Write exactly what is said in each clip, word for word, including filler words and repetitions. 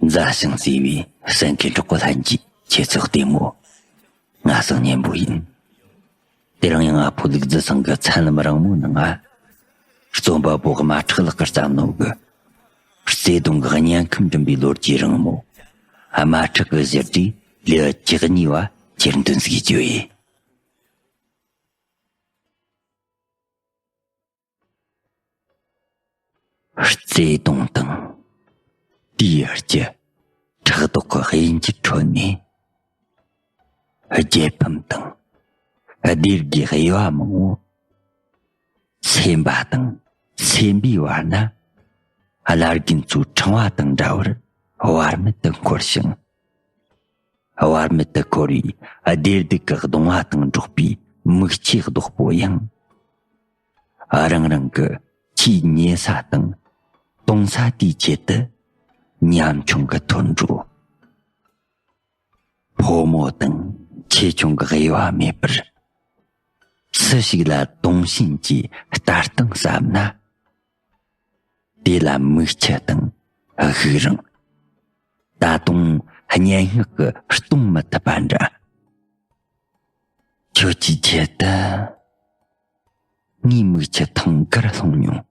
མཛའ་ཞིང་བརྩེ་བའི་གསན་མཁན་གྲོགས་པོ་ལྷན་རྒྱས། ཁྱེད་ཚོ་བདེ་མོ། ང་སང་སྙན་པོ་ཡིན། དེ་རིང་ཡང་ཨ་ཕོ་ལུག་རྫི་ཚང་གི་ཚན་ལམ་རིང་མོའི་ནང་ང་རྩོམ་པ་པོ་དམར་ཁྲག་ལགས་ཀྱིས་བརྩམས་ནོ་གི་བརྩེ་དུང་གི་དམྱལ་ཁམས་འགྲིམ་པའི་ལོ་རྒྱུས་རིང་མོ། དམར་ཁྲག་གི་ཞི་བདེའི་ལེའུ་བཅུ་གཉིས་པ་ཁྱེར་འདོན་ཟིག་བརྗོད་ཡིན། བརྩེ་དུང་དང་། དེའི་རྒྱུ་ཕྲག་དོག་གི་དབྱེ་འབྱེད་ཁྲོད་ནས། རྒྱལ་ཕམ་དང་། བདེ་དགེའི་དབྱེ་བ་མང་བོ། སེམས་པ་དང་སེམས་པའི་བར་ན། བླ་རྒན་ཚོའི་ཕྲེང་བ་དང་འདྲ་བར་བར་མེད་དུ་འཁོར་ཞིང་། བར་མེད་དུ་འཁོར་བའི་བདེ་སྡུག་གི་གདུང་བ་དང་འགྲོགས་པའི་མིག་ཆུའི་རྡོག་པོ་ཡང་། རང་རང་གི་ཆེས་ཉེ་ས་དང་དུང་ས་དེའི་ཆེད་དུ་ཉམ་ཆུང་གི་འཐོར་འགྲོ། ཕོ་མོ་དང་ཆེ་ཆུང་གི་དབྱེ་བ་མེད་པར། སུ་ཞིག་ལ་དུང་ཞེན་གྱི་ལྟ་སྟངས་ཟབ་ན། དེ་ལ་མིག་ཆུ་དང་དབུགས་རིང་། ད་དུང་སྙན་ངག་གིས་སྟོང་མི་ཐུབ་པ་འདྲ། ཁྱོད་ཀྱི་ཆེད་དུ་ངའི་མིག་ཆུ་ཐང་དཀར་ལྷུང་མྱོང་།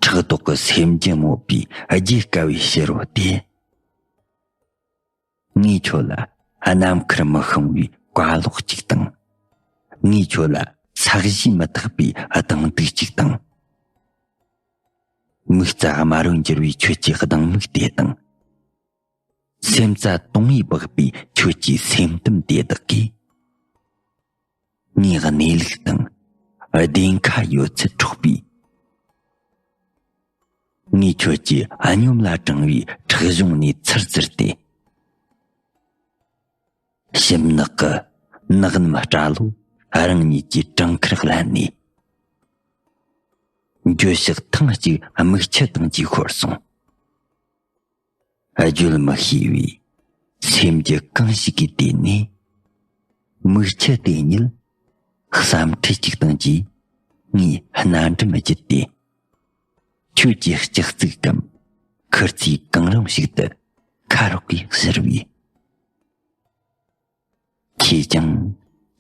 ཕྲག་དོག་གི་སེམས་རྒྱུད་མོད་པའི་རྒྱས་དཀའ་བའི་ཕྱི་རོལ་དེ། ངས་ཁྱོད་ལ་ནམ་མཁར་མི་ཤོང་བའི་བཀའ་ལོག་ཅིག་དང་། ངས་ཁྱོད་ལ་ས་གཞི་མི་ཐེག་པའི་གདེང་སྡུག་ཅིག་དང་། མིག་རྩ་དམར་རོ་འགྱུར་བའི་ཁྱོད་ཀྱི་གདེང་མིག་དེ་དང་། སེམས་རྩ་དུང་བས་སྦགས་པའི་ཁྱོད་ཀྱི་སེམས་གཏམ་དེ་དག་གིས། ངའི་གནས་ལུགས་དང་བདེན་ཁ་ཡོད་ཚད་འཕྲོག་པའི། ངས་ཁྱོད་ཀྱི་སྙོམས་ལ་དྲངས་པའི་ཁྲག་གཞུང་ནས་ཚུར་ཟུར་ཏེ། ཞིམ་ནག་གི་ནག་ནམ་སྐྲ་ལོ་རང་ཉིད་ཀྱི་བྲང་ཁར་བརླན་ནས། འགྱོད་བཤགས་ཐེངས་གཅིག་མིག་ཆུ་དང་བཅས་ཤོར་སོང་། བརྗོད་མི་ཤེས་པའི་སེམས་ཀྱི་གང་ཞིག་གི་དེ་ནས། མིག་ཆུ་དེ་ཉིད་བསམ་འཁྲུལ་གཅིག་དང་བཅས་ངའི་སྣ་འགྲམ་བརྒྱུད་དེ། ཁྱོད་ཀྱི་ལྕགས་རྩིག་གམ་ཁུར་ཚོས་གང་རུང་ཞིག་ཏུ་ཁ་རོག་གིས་བསིར་བས། ཁྱེད་ཀྱང་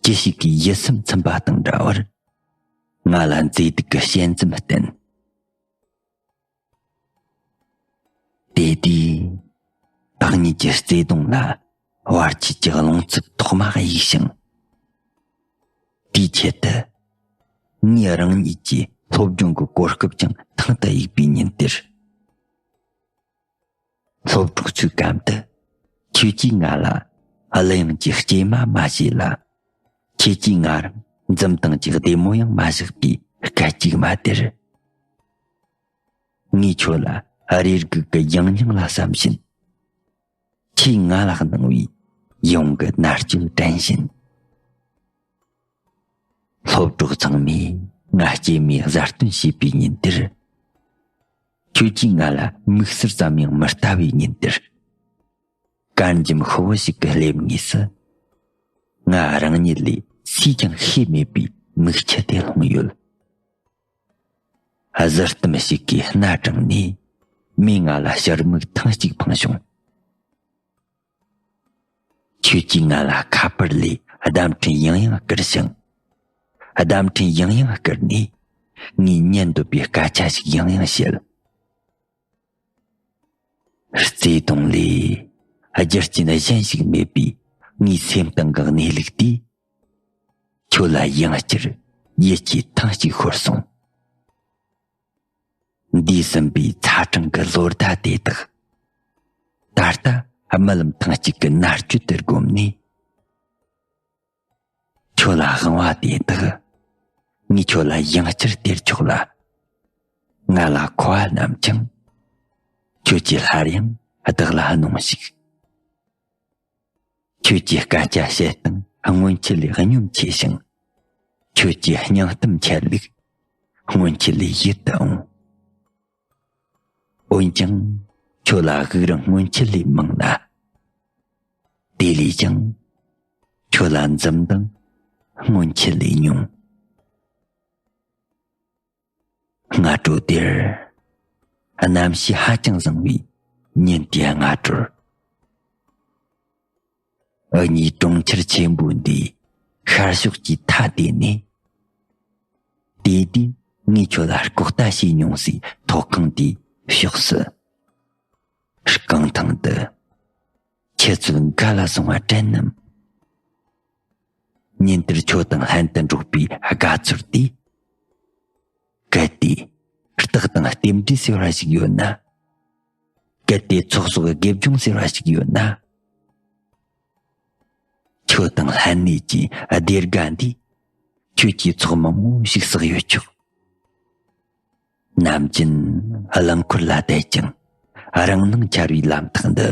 ཅི་ཞིག་གིས་ཡིད་སེམས་ཚིམ་པ་དང་འདྲ་བར་ང་ལ་མཛེས་སྡུག་གི་ཞལ་འཛུམ་བསྟན། དེ་དུས་བདག་ཉིད་ཀྱི་བརྩེ་དུང་ལ་བར་ཆད་ཀྱི་རླུང་འཚུབ་ཐོག་མ་གཡུགས་ཤིང་། དེའི་ཆེད་དུ་ངས་རང་ཉིད་ཀྱི་སློབ་སྦྱོང་གི་གོ་སྐབས་ཀྱང་ཐང་དུ་གཡུགས་པའི་ཉིན་དེར། སློབ་གྲོགས་ཚོའི་གམ་དུ་ཁྱེད་ཀྱིས་ང་ལ་གླུ་དབྱངས་ཀྱི་སྐྱེལ་མ་མ་བྱས་ལ། ཁྱེད་ཀྱིས་ང་རང་འཛུམ་མདངས་ཀྱི་བདེ་མོ་ཡང་མ་བཞག་པའི་སྐད་ཅིག་མ་དེར། ངས་ཁྱོད་ལ་རེ་སྒུག་གི་ཡང་སྙིང་ལ་བསམ་བཞིན། ཁྱེད་ང་ལ་གནང་བའི་ཡོངས་ཀྱི་མནར་གཅོད་དྲན་བཞིན། སློབ་གྲོགས་ཚང་མས་ང་སྐྱེས་མའི་གཟའ་སྟོན་བྱེད་པའི་ཉིན་དེར། ཁྱོད་ཀྱིས་ང་ལ་མིག་ཟུར་ཙམ་ཡང་མི་ལྟ་བའི་ཉིན་དེར། དཀར་འཇམ་ཤོག་བུ་ཞིག་གི་ལེབ་ངོས་སུ། ང་རང་ཉིད་ལས་སུས་ཀྱང་ཤེས་མེད་པའི་མིག་ཆུ་དེ་ལྷུང་ཡོད། གཟི་ལྟམ་ཞིག་གིས་སྣ་དྲངས་ནས་མོས་ང་ལ་ཕྱིར་མིག་ཐེངས་གཅིག་འཕངས་བྱུང་། ཁྱོད་ཀྱིས་ང་ལ་ཁ་པར་ལས་བརྡ་འཕྲིན་ཡང་ཡང་བསྐུར་ཞིང་། བརྡ་འཕྲིན་ཡང་ཡང་བསྐུར་ནས་ངས་ཉན་འདོད་པའི་སྐད་ཆ་ཞིག་ཡང་ཡང་བཤད། བརྩེ་དུང་ལས་རྒྱུ་རྐྱེན་གཞན་ཞིག་མེད་པའི་ངའི་སེམས་གཏིང་གི་གནས་ལུགས་དེས། ཁྱོད་ལ་ཡང་བསྐྱར་ཡིད་ཆེས་ཐེངས་གཅིག་ཤོར་སོང་། འདས་ཟིན་པའི་ཚ་གྲང་གི་ལོ་ཟླ་དེ་དག་ད་ལྟ་རྨི་ལམ་ཐེངས་གཅིག་གི་མནར་གཅོད་དུ་བསྒོམས་ནས། ཁྱོད་ལ་དབང་བ་དེ་དག་ངས་ཁྱོད་ལ་ཡང་བསྐྱར་སྟེར་ཆོག་ལ། ང་ལ་མཁོ་བ་རྣམས་ཀྱང་ཁྱོད་ཀྱིས་སླར་ཡང་བདག་ལ་གནོངས་ཤིག། ཁྱོད་ཀྱི་སྐད་ཆ་བཤད་སྟངས་སྔོན་ཆད་ལས་སྙོམས་ཆེ་ཞིང་། ཁྱོད་ཀྱི་སྙིང་གཏམ་འཆད་ལུགས་སྔོན་ཆད་ལས་ཡིད་དུ་འོང་། འོན་ཀྱང་ཁྱོད་ལ་དབུགས་རིང་སྔོན་ཆད་ལས་མང་ལ། དེ་ལས་ཀྱང་ཁྱོད་ལ་འཛུམ་མདངས་སྔོན་ཆད་ལས་ཉུང་། སྔ་དྲོ་དེར་གནམ་གཤིས་ཧ་ཅང་བཟང་བས། ཉིན་དེའི་སྔ་དྲོར། འུ་གཉིས་གྲོང་ཁྱེར་ཆེན་པོ་འདིའི་ཤར་ཕྱོགས་ཀྱི་མཐའ་དེ་ནས། དེ་དུས་ངས་ཁྱོད་ལ་ལྐོག་ལྟ་བྱས་མྱོང་སའི་ཐོག་ཁང་དེའི་ཕྱོགས་སུ། རྐང་ཐང་དུ་ཁྱེད་ཚོ་ག་ལ་སོང་བ་དྲན་ནམ། ཉིན་དེར་ཁྱོད་དང་ལྷན་དུ་འགྲོགས་པའི་དགའ་ཚོར་དེས། གལ་ཏེ་རྟགས་དང་རྟེན་འབྲེལ་ཟེར་བ་ཞིག་ཡོད་ན། གལ་ཏེ་ཚོགས་གསོག་དགེ་སྦྱོང་ཟེར་བ་ཞིག་ཡོད་ན། ཁྱོད་དང་ལྷན་གནས་ཀྱི་སྡེ་དགའ་འདིས་ཁྱོད་ཀྱི་ཚོགས་མང་པོ་ཞིག་བསགས་ཡོད་ཆོག། ནམ་རྒྱུན་རླངས་འཁོར་ལ་བསྡད་ཀྱང་རང་སྣང་འཆར་བའི་ལམ་ཐག་འདི།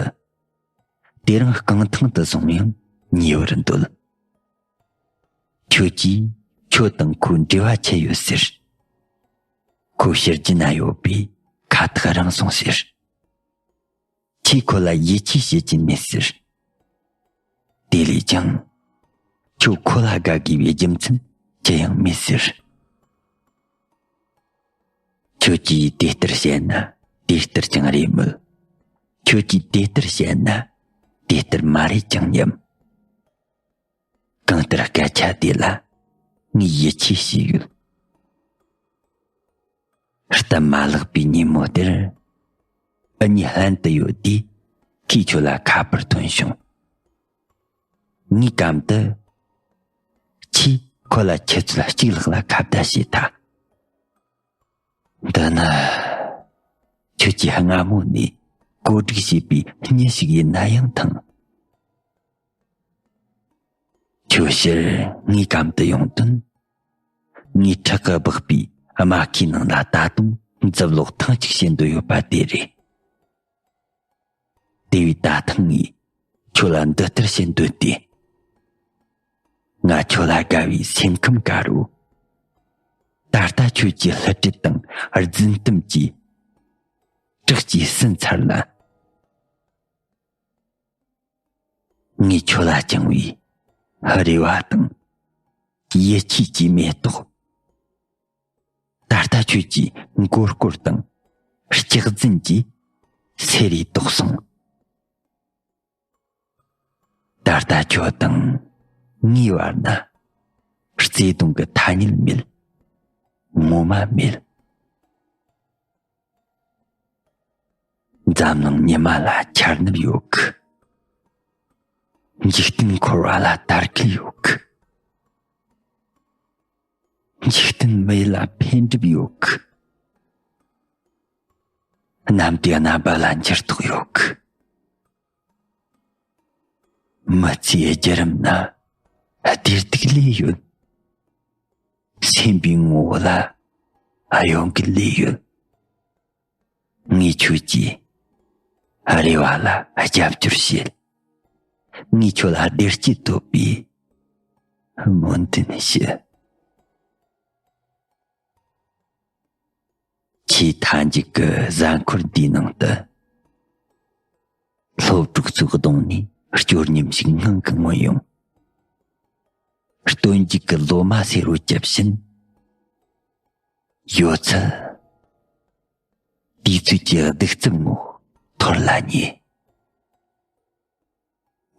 དེ་རིང་རྐང་ཐང་དུ་སོང་ཡང་ཉེ་བར་འདོད། ཁྱོད་ཀྱིས་ཁྱོད་དང་ཁོའི་འབྲེལ་བ་ཆད་ཡོད་ཟེར། ཁོ་ཕྱི་རྒྱལ་ན་ཡོད་པས་ཁ་ཐག་རིང་སོང་ཟེར། ཁྱེད་ཁོ་ལ་ཡིད་ཆེས་བྱེད་ཀྱིན་མེད་ཟེར། དེ་ལས་ཀྱང་། ཁྱོད་ཁོ་ལ་དགའ་དགོས་པའི་རྒྱུ་མཚན་ཅི་ཡང་མེད་ཟེར། ཁྱོད་ཀྱིས་དེ་ལྟར་བཤད་ན་དེ་ལྟར་ཀྱང་རེད་མོད། ཁྱོད་ཀྱིས་དེ་ལྟར་བཤད་ན་དེ་ལྟར་མ་རེད་ཀྱང་སྙམ། གང་ལྟར་སྐད་ཆ་དེ་ལ་ངས་ཡིད་ཆེས་བྱས་ཡོད། སྟབས་མ་ལེགས་པའི་ཉིན་མོ་དེར། འུ་གཉིས་ལྷན་དུ་ཡོད་དུས་ཁོས་ཁྱོད་ལ་ཁ་པར་ཐོན་བྱུང་། ངའི་གམ་དུ། ཁྱེད་ཁོ་ལ་ཁྱེད་ཚོ་གཅིག་ལྷག་ལ་ཁ་བརྡ་བྱས་ཐལ། འདི་ནི་ཁྱོད་ཀྱིས་སྔ་མོ་ནས་བཀོད་སྒྲིག་བྱས་པའི་མྱི་ཞིག་ཡིན་ན་ཡང་ཐང་། ཁྱོད་ཕྱིར་ངའི་གམ་དུ་ཡོང་དོན། ངའི་ཕྲག་གིས་སྦགས་པའི་རྨ་ཁའི་ནང་ལ་ད་དུང་རྫབ་ལོག་ཐེངས་གཅིག་བྱེད་འདོད་ཡོད་པ་དེ་རེད། དེ་བས་ད་ཐེངས་ངས་ཁྱོད་ལ་འདི་ལྟར་བྱེད་འདོད་དེ། ང་ཁྱོད་ལ་དགའ་བའི་སེམས་ཁམས་དཀར་རོ། ད་ལྟ་ཁྱོད་ཀྱི་བསླུ་བྲིད་དང་རྫུན་གཏམ་གྱིས་བྲག་གཅིག་ཟིན་ཚར་ལ། ངས་ཁྱོད་ལ་བཅངས་པའི་རེ་བ་དང་ཡིད་ཆེས་ཀྱི་མེ་ཏོག་ད་ལྟ་ཁྱོད་ཀྱི་མགོ་སྐོར་དང་སྐྱག་རྫུན་གྱིས་སེ་རེ་དོག་སོང་། ད་ལྟ་ཁྱོད་དང་ངའི་བར་ན་བརྩེ་དུང་གི་ཐ་སྙད་མེད། ངོ་མ་མེད། འཛམ་གླིང་ཉི་མ་ལ་འཆར་ནུབ་ཡོད་གི། འཇིག་རྟེན་འཁོར་བ་ལ་དར་སྐུལ་ཡོད་གི། འཇིག་རྟེན་མི་ཡུལ་ལ་འཕེལ་འགྲིབ་ཡོད་གི། གནམ་གྱི་རྣམ་པ་ལ་འགྱུར་ལྡོག་ཡོད་གི། མི་ཚེའི་བརྒྱུད་རིམ་ན་བདེ་སྡུག་ལས་ཡོད། སེམས་པའི་ངོ་བོ་ལ་གཡོ་འགུལ་ལས་ཡོད། ངས་ཁྱོད་ཀྱི་རེ་བ་ལ་རྒྱབ་སྐྱོར་བྱེད། ངས་ཁྱོད་ལ་བདེ་སྐྱིད་འདོད་པའི་སྨོན་འདུན་ཞུ། ཆེས་མཐའ་མཇུག་གི་གཟའ་འཁོར་འདིའི་ནང་དུ། སློབ་ཕྲུག་ཚོའི་གདོང་ནས་སྐྱོ་ཉམས་ཤིག་ངང་གིས་མངོན་ཡོང་། སྟོན་མཇུག་གི་ལོ་མ་སེར་བོ་བཅུ་བཞིན། ཡོད་ཚད། དུས་ཚོད་ཀྱི་གདུག་རྩུབ་ངོ་འཐོར་ལ་ཉེ།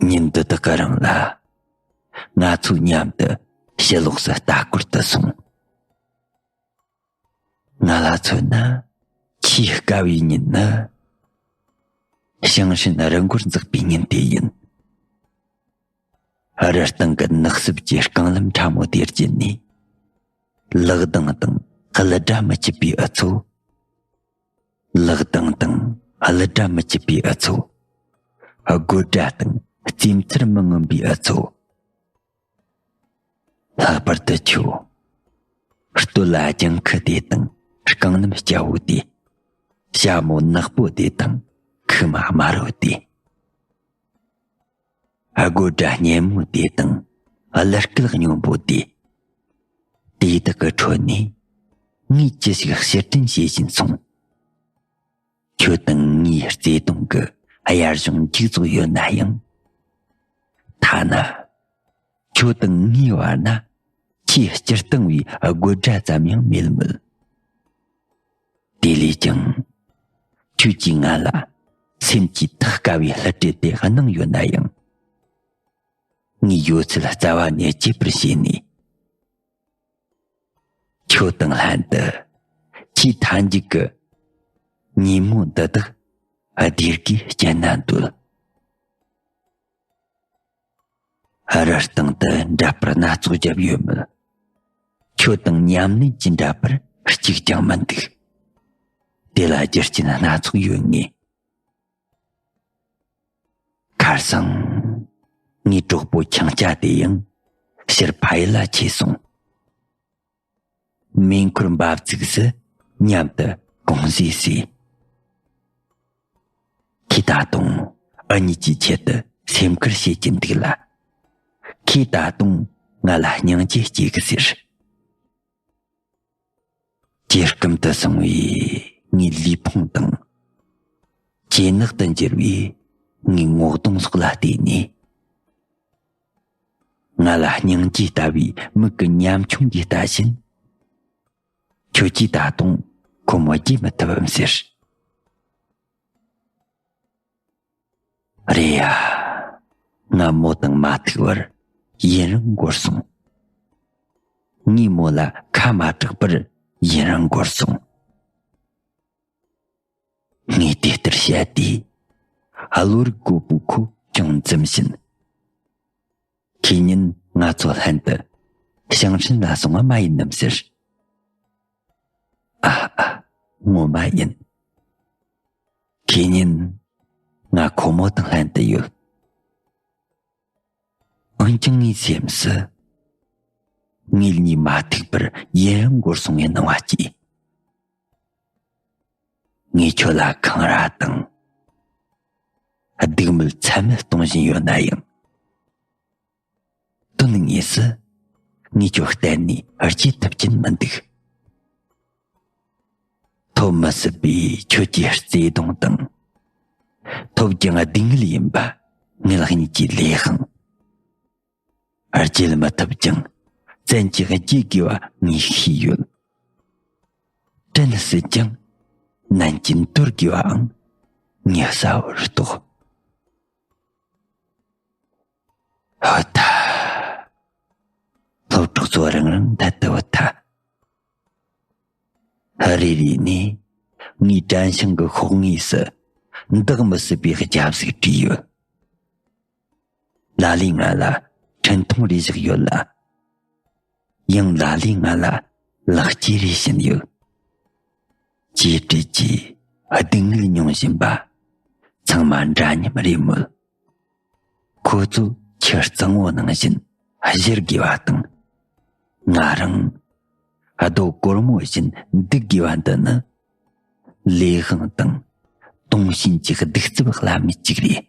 ཉིན་འདི་དག་གི་རིང་ལ། ང་ཚོ་མཉམ་དུ་ཕྱི་ལོགས་སུ་ལྟ་སྐོར་དུ་སོང་། ང་ལ་མཚོན་ན། ཆེས་དཀའ་བའི་ཉིན་ནི། ཞིང་ཧྲན་རི་མགོར་འཛེགས་པའི་ཉིན་དེ་ཡིན། རི་སྟེང་གི་ནགས་སྲུབས་ཀྱི་རྐང་ལམ་ཕྲ་མོ་དེ་བརྒྱུད་ནས། ལག་གདང་དང་གླུ་སྒྲ་མི་གཅིག་པའི་འུ་ཚོ། ལག་གདང་དང་གླུ་སྒྲ་མི་གཅིག་པའི་འུ་ཚོ། དགོད་སྒྲ་དང་རྩེད་མཚར་མི་མངོན་པའི་འུ་ཚོ། ལྷག་པར་དུ་ཁྱོད། སྟོད་ལྭ་ལྗང་ཁུ་དེ་དང་རྐང་སྣམ་སྐྱ་བོ་དེ། ཞྭ་མོ་ནག་པོ་དེ་དང་ཁུག་མ་དམར་བོ་དེ། དགོད་སྒྲ་སྙན་མོ་དེ་དང་གླུ་སྐད་སྙོམས་པོ་དེ། དེ་དག་གི་ཁྲོད་ནས་ངས་ཅི་ཞིག་ཕྱིར་དྲན་བྱེད་བཞིན་སོང་། ཁྱོད་དང་ངའི་བརྩེ་དུང་གི་དབྱར་གཞུང་མཇུག་རྫོགས་ཡོད་ན་ཡང་། ཐ་ན། ཁྱོད་དང་ངའི་བར་ན་ཆེས་སྤྱིར་བཏང་བའི་དགོད་སྒྲ་ཙམ་ཡང་མེད་མོད། དེ་ལས་ཀྱང་། ཁྱོད་ཀྱིས་ང་ལ་ སེམས་ཀྱིས་ཐག་དཀའ་བའི་བསླུ་བྲིད་དེ་གནང་ཡོད་ན་ཡང་། ངས་ཡོད་ཚད་རྩ་བ་ནས་བརྗེད་པར་བྱས་ནས། ཁྱོད་དང་ལྷན་དུ་ཆེས་མཐའ་མཇུག་གི་ཉིན་མོ་འདི་དག་བདེ་དགེ་སྐྱེལ་ན་འདོད། རི་སྟེང་དུ་འདྲ་པར་སྣ་ཚོགས་བརྒྱབ་ཡོད་མོད། ཁྱོད་དང་ཉམས་ལེན་གྱི་འདྲ་པར་གཅིག་ཀྱང་མི་འདུག། དེ་ལ་རྒྱུ་རྐྱེན་སྣ་ཚོགས་ཡོད་ངེས། ཁར་སང་། ངའི་གྲོགས་པོ་ཁྱང་སྐྱ་དེ་ཡང་ཕྱིར་ཕ་ཡུལ་ལ་ཆས་སོང་། མེ་འཁོར་འབབ་ཚུགས་སུ་མཉམ་དུ་གུང་ཟས་ཟོས། ཁོས་ད་དུང་འུ་གཉིས་ཀྱི་ཆེད་དུ་སེམས་ཁུར་བྱེད་ཀྱིན་འདུག་ལ། ཁོས་ད་དུང་ང་ལ་སྙིང་རྗེ་སྐྱེ་གི་ཟེར། སྐྱེ་སྐམ་དུ་སོང་བའི་ངའི་ལུས་ཕུང་དང་། ལྕེ་ནག་ཏུ་འགྱུར་བའི་ངའི་ངོ་གདོང་སོགས་ལ་བལྟས་ནས། ང་ལ་སྙིང་རྗེ་ལྟ་བུའི་མིག་གི་ཉམ་ཆུང་གིས་ལྟ་བཞིན། ཁྱོད་ཀྱིས་ད་དུང་ཁོ་མོ་བརྗེད་མི་ཐུབ་བམ་ཟེར། རེད་ཡ། ང་མོ་དང་མ་ཐུག་བར་ཡུན་རིང་འགོར་སོང་། ངས་མོ་ལ་ཁ་མ་གྲག་པར་ཡུན་རིང་འགོར་སོང་། ངས་དེ་ལྟར་བཤད་དུས། བློ་རིག་གོ་པོ་ཁོ་ཅུང་འཛུམ་བཞིན། ཁོས་ཉིན་ང་ཚོ་ལྷན་དུ་ཞིང་ཧྲན་ལ་སོང་བ་མ་ཡིན་ནམ་ཟེར། ཨ་ཨ། ངོ་མ་ཡིན། ཁོས་ཉིན་ང་ཁོ་མོ་དང་ལྷན་དུ་ཡོད། འོན་ཀྱང་ངའི་སེམས་སུ། ངེད་གཉིས་མ་ཐུག་པར་ཡུན་རིང་འགོར་སོང་བའི་སྣང་བ་སྐྱེས། ངས་ཁྱོད་ལ་འཁང་ར་དང་སྡུག་མོ་ཚད་མེད་གཏོང་བཞིན་ཡོད་ན་ཡང་། དོན་དངོས་སུ་ངས་ཁྱོད་གཏན་ནས་བརྗེད་ཐུབ་ཀྱིན་མི་འདུག། ཐོབ་མི་སྲིད་པའི་ཁྱོད་ཀྱི་བརྩེ་དུང་དང་། ཐོབ་ཀྱང་སྡུག་བསྔལ་ཡིན་པ་ངེད་གཉིས་ཀྱི་ལས་དབང་། བརྗེད་མི་ཐུབ་ཅིང་བཙན་གྱིས་བརྗེད་དགོས་པ་ངས་ཤེས་ཡོད། དྲན་སྲིད་ཀྱང་ནན་གྱིས་འདོར་དགོས་པའང་ངས་གསལ་བོར་རྟོགས། ཧོ་ཐ། སློབ་གྲོགས་ཚོ་རང་རང་འདྲ་དུ་བུད་ཐལ། ཧ། རེ་རེ་ནས་ངའི་དྲན་ཤིང་གི་ཤོག་ངོས་སུ་འདག་མི་སྲིད་པའི་རྒྱབ་གཟུགས་བྲིས་ཡོད། ལ་ལས་ང་ལ་འཕྲིན་ཐུང་རེ་བཞག་ཡོད་ལ། ཡང་ལ་ལས་ང་ལ་ལེགས་སྐྱེས་རེ་བྱིན་ཡོད། གཅེས་སྤྲས་ཀྱིས་སྡུག་བསྔལ་མྱོང་བཞིན་པ་ཚང་མ་འདྲ་མཉམ་རེད་མོད། ཁོ་ཚོ་ཁྱི་གཙང་བོ་ནང་བཞིན་བཞུར་དགོས་པ་དང་། ང་རང་རྡོ་གོར་མོ་བཞིན་འདུག་དགོས་པ་འདི་ནི། ལས་དབང་དང་དུང་ཞེན་གྱི་གདུག་རྩུབ་བླ་མེད་ཅིག་རེད།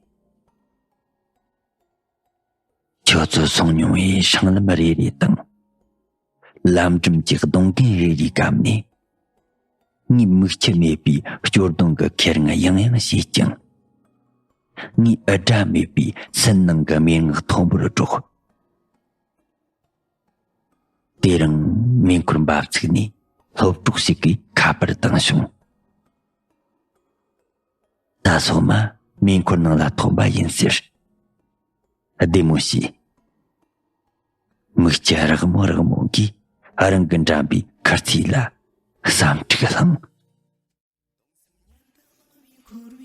ཁྱོད་ཚོ་སོང་མྱོང་བའི་སྲང་ལམ་རེ་རེ་དང་། ལམ་འགྲམ་གྱི་སྡོང་རྒན་རེ་རེའི་གམ་ནས། ངས་མིག་ཆུ་མེད་པའི་སྐྱོ་གདུང་གི་ཁེར་རྔ་ཡང་ཡང་བྱས་ཀྱང་། ངས་འུར་སྒྲ་མེད་པའི་སེམས་ནང་གི་སྨྲེ་སྔགས་མཐོན་པོར་སྒྲོག། དེ་རིང་མེ་འཁོར་འབབ་ཚུགས་ནས་སློབ་གྲོགས་ཤིག་གིས་ཁ་པར་བཏང་བྱུང་། ད་སོ་མ་མེ་འཁོར་ནང་ལ་ཐོན་པ་ཡིན་ཟེར། བདེ་མོ་བྱོས། མིག་ཆུ་རག་མོ་རག་མོ་གིས་རང་གི་འགྲམ་པའི་ཁུར་ཚིགས་ལ་བསམ་ཁྲིག་བསླངས།